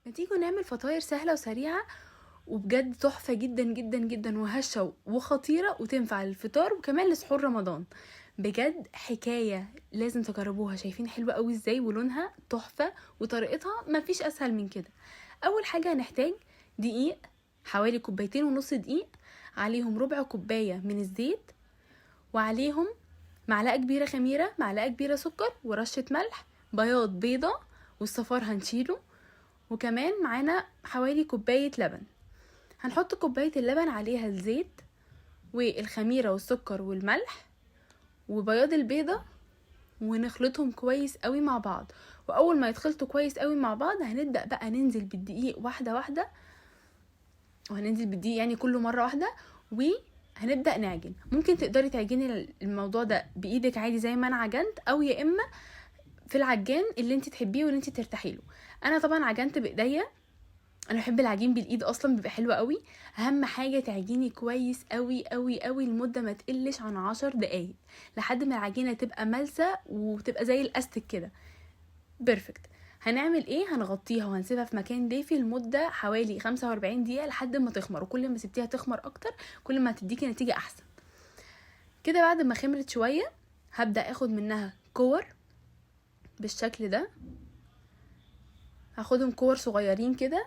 ما تيجوا نعمل فطاير سهلة وسريعة وبجد تحفة جدا جدا جدا وهشة وخطيرة وتنفع للفطار وكمان لسحور رمضان. بجد حكاية لازم تجربوها. شايفين حلوة قوي ازاي ولونها تحفة وطريقتها مفيش اسهل من كده. اول حاجة هنحتاج دقيق، حوالي 2.5 كوباية دقيق، عليهم ربع كوباية من الزيت، وعليهم معلقة كبيرة خميرة، معلقة كبيرة سكر، ورشة ملح، بياض بيضة والصفار هنشيله، وكمان معانا حوالي كوباية لبن. هنحط كوباية اللبن عليها الزيت والخميرة والسكر والملح وبياض البيضة، ونخلطهم كويس قوي مع بعض. واول ما يتخلطوا كويس قوي مع بعض هنبدأ بقى ننزل بالدقيق واحدة واحدة، وهننزل بالدقيق يعني كله مرة واحدة، وهنبدأ نعجن. ممكن تقدري تعجني الموضوع ده بإيدك عادي زي ما انا عجنت، او يا اما في العجان اللي انت تحبيه واللي انت ترتاحي له. انا طبعا عجنت بايديا، انا بحب العجين بالايد اصلا، بيبقى حلو قوي. اهم حاجة تعجيني كويس قوي قوي قوي لمدة ما تقلش عن 10 دقايق، لحد ما العجينة تبقى ملسه وتبقى زي الاستيك كده perfect. هنعمل ايه؟ هنغطيها وهنسيبها في مكان دافي لمدة حوالي 45 دقيقة لحد ما تخمر، وكل ما سبتيها تخمر اكتر كل ما هتديكي نتيجة احسن. كده بعد ما خمرت شوية هبدا اخد منها كور بالشكل ده، هاخدهم كور صغيرين كده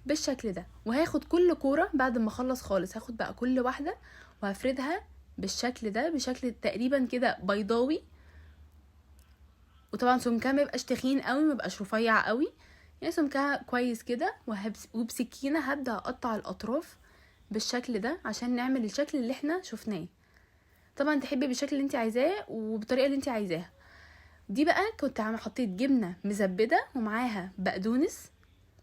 بالشكل ده، وهاخد كل كورة بعد ما اخلص خالص هاخد بقى كل واحدة وهفردها بالشكل ده، بشكل تقريبا كده بيضاوي. وطبعا سمكها ما يبقاش تخين قوي، ما يبقاش رفيع قوي، يعني سمكها كويس كده. وبسكينه هبدا اقطع الاطراف بالشكل ده عشان نعمل الشكل اللي احنا شفناه. طبعا تحبي بالشكل اللي انت عايزاه وبالطريقه اللي انت عايزاها. دي بقى كنت حطيت جبنه مزبده ومعاها بقدونس.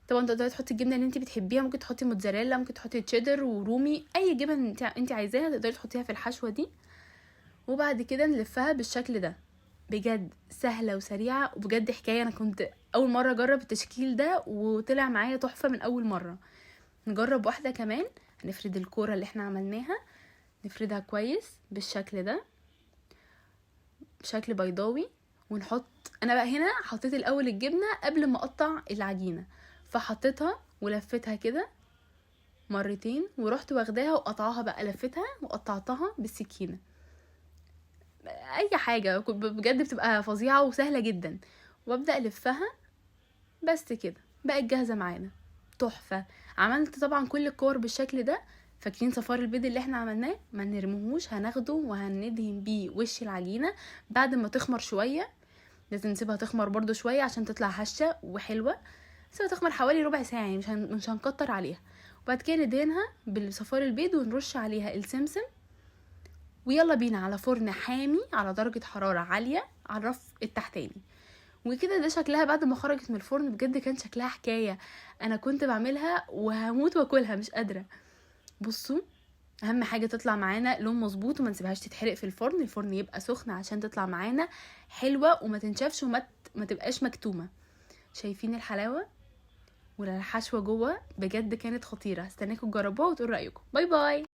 طبعا تقدري تحطي الجبنة اللي انت بتحبيها، ممكن تحطي موتزاريلا، ممكن تحطي تشيدر ورومي، اي جبن انت عايزاها تقدري تحطيها في الحشوه دي. وبعد كده نلفها بالشكل ده. بجد سهلة وسريعة وبجد حكاية. انا كنت اول مرة اجرب التشكيل ده وطلع معايا تحفة من اول مرة. نجرب واحدة كمان. هنفرد الكورة اللي احنا عملناها، نفردها كويس بالشكل ده بشكل بيضاوي، ونحط. انا بقى هنا حطيت الاول الجبنة قبل ما اقطع العجينة، فحطيتها ولفتها كده مرتين، ورحت واخداها وقطعها بقى، لفتها وقطعتها بالسكينة. اي حاجة بجد بتبقى فظيعة وسهلة جدا. وابدا الفها بس كده، بقت جاهزة معانا تحفة. عملت طبعا كل الكور بالشكل ده. فاكرين صفار البيض اللي احنا عملناه؟ ما نرميهوش، هناخده وهندهن بيه وش العجينة بعد ما تخمر شوية. لازم نسيبها تخمر برضو شوية عشان تطلع هشه وحلوه. سيبها تخمر حوالي ربع ساعة، يعني مش هنكتر عليها. وبعد كده ندهنها بالصفار البيض ونرش عليها السمسم، ويلا بينا على فرن حامي على درجه حرارة عالية على الرف التحتاني. وكده ده شكلها بعد ما خرجت من الفرن. بجد كان شكلها حكاية، انا كنت بعملها وهموت واكلها مش قادرة. بصوا، اهم حاجة تطلع معانا لون مظبوط وما نسيبهاش تتحرق في الفرن. الفرن يبقى سخن عشان تطلع معانا حلوة وما تنشفش وما تبقاش مكتومة. شايفين الحلاوة والحشوه جوه؟ بجد كانت خطيرة. هستناكم تجربوها وتقولوا رايكم. bye bye.